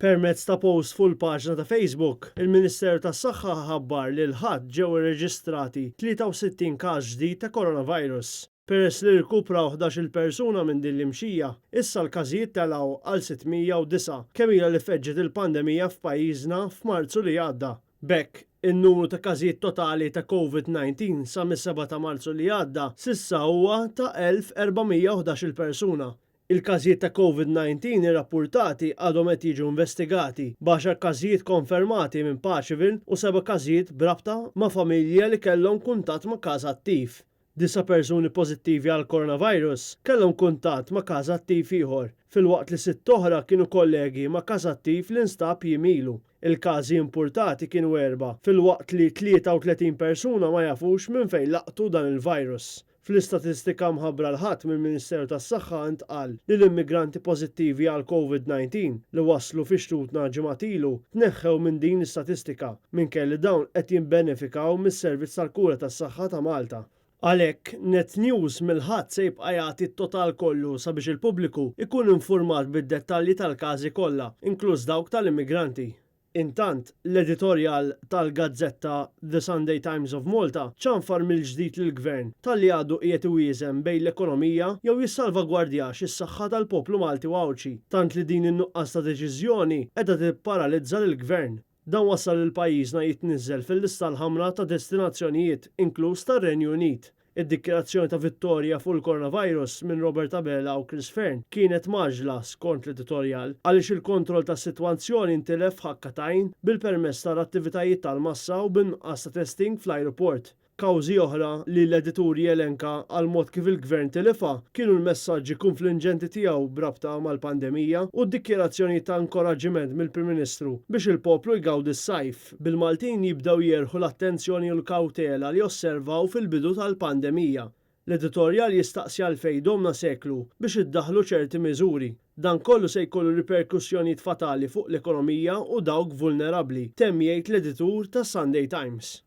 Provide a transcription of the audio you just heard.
Permezz ta' post fuq il-paġna ta' Facebook, il-Ministeru tas-Saħħa ħabbar li l-Ħadd ġew irreġistrati 63 każ ġdid ta' coronavirus. Peress li rkupraw 11-il persuna minn din l-imxija, issa l-każijiet telgħu għal 609 kemm ilha li feġġet il-pandemija f'pajjiżna f'Marzu li għadda. B'hekk, in-numru ta' każijiet totali ta' Covid-19 sa mis-7 ta' Marzu li għadda s'issa huwa ta' 1,411-il persuna. Il-każijiet ta' Covid-19 irrappurtati għadhom qed jiġu investigati, b'għaxar każijiet konfermati minn Paceville u seba' każijiet b'rabta ma' familja li kellhom kuntatt ma' każ attiv. Disa' persuni pożittivi għall-coronavirus kellhom kuntatt ma' każ attiv ieħor, filwaqt li sitt oħra kienu kollegi ma' każ attiv li nstab jiem ilu. Il-każi impurtati kienu erbgħa, filwaqt li 33 persuna ma jafux minn fejn laqtu dan il-virus. Fl-istatistika mħabbra l-Ħadd mill-Ministeru tas-Saħħa ntqal li l-immigranti pożittivi għal Covid-19 li waslu fi xtutna ġimgħat ilu tneħħew minn din l-istatistika minkejja li dawn qed jibbenefikaw mis-servizz tal-kura tas-saħħa ta' Malta. Għalhekk, Net News mill-Ħadd se jibqa' jagħti t-total kollu sabiex il-pubbliku jkun infurmat bid-dettalji tal-każi kollha, inkluż dawk tal-immigranti. Intant, l-editorjal tal-gazzetta The Sunday Times of Malta ċanfar mill-ġdid lill-Gvern talli għadu qiegħed iwieżen bejn l-ekonomija jew jissalvagwardjax is-saħħa tal-poplu Malti u Għawdxi, tant li din in-nuqqas ta' deċiżjoni qiegħda tipparalizza lill-Gvern. Dan wassal lil pajjiżna jitniżżel fil-lista l-ħamra ta' destinazzjonijiet, inkluż tar-Renju Unit. Id-dikjarazzjoni ta' vittorja fuq il-coronavirus minn Robert Abela u Chris Fearne kienet mgħaġġla, skont l-editorjal, għaliex il-kontroll tas-sitwazzjoni ntilef f'ħakka t'għajn bil-permess tal-attivitajiet tal-massa u bin-nuqqas ta' testing fl-ajruport. Kawżi oħra li l-editur jelenka għall-mod kif il-Gvern tilifha kienu l-messaġġi kunflinġenti tiegħu b'rabta mal-pandemija u d-dikjarazzjonijiet ta' inkoraġġiment mill-Prim Ministru biex il-poplu jgawdi s-sajf. Bil-Maltin jibdew jerħu l-attenzjoni u l-kawtela li osservaw fil-bidu tal-pandemija. L-editorjal jistaqsi għalfejn domna seklu biex iddaħħlu ċerti miżuri. Dan kollu se jkollu riperkussjonijiet fatali fuq l-ekonomija u dawk vulnerabbli, temm jgħid l-editur tas-Sunday Times.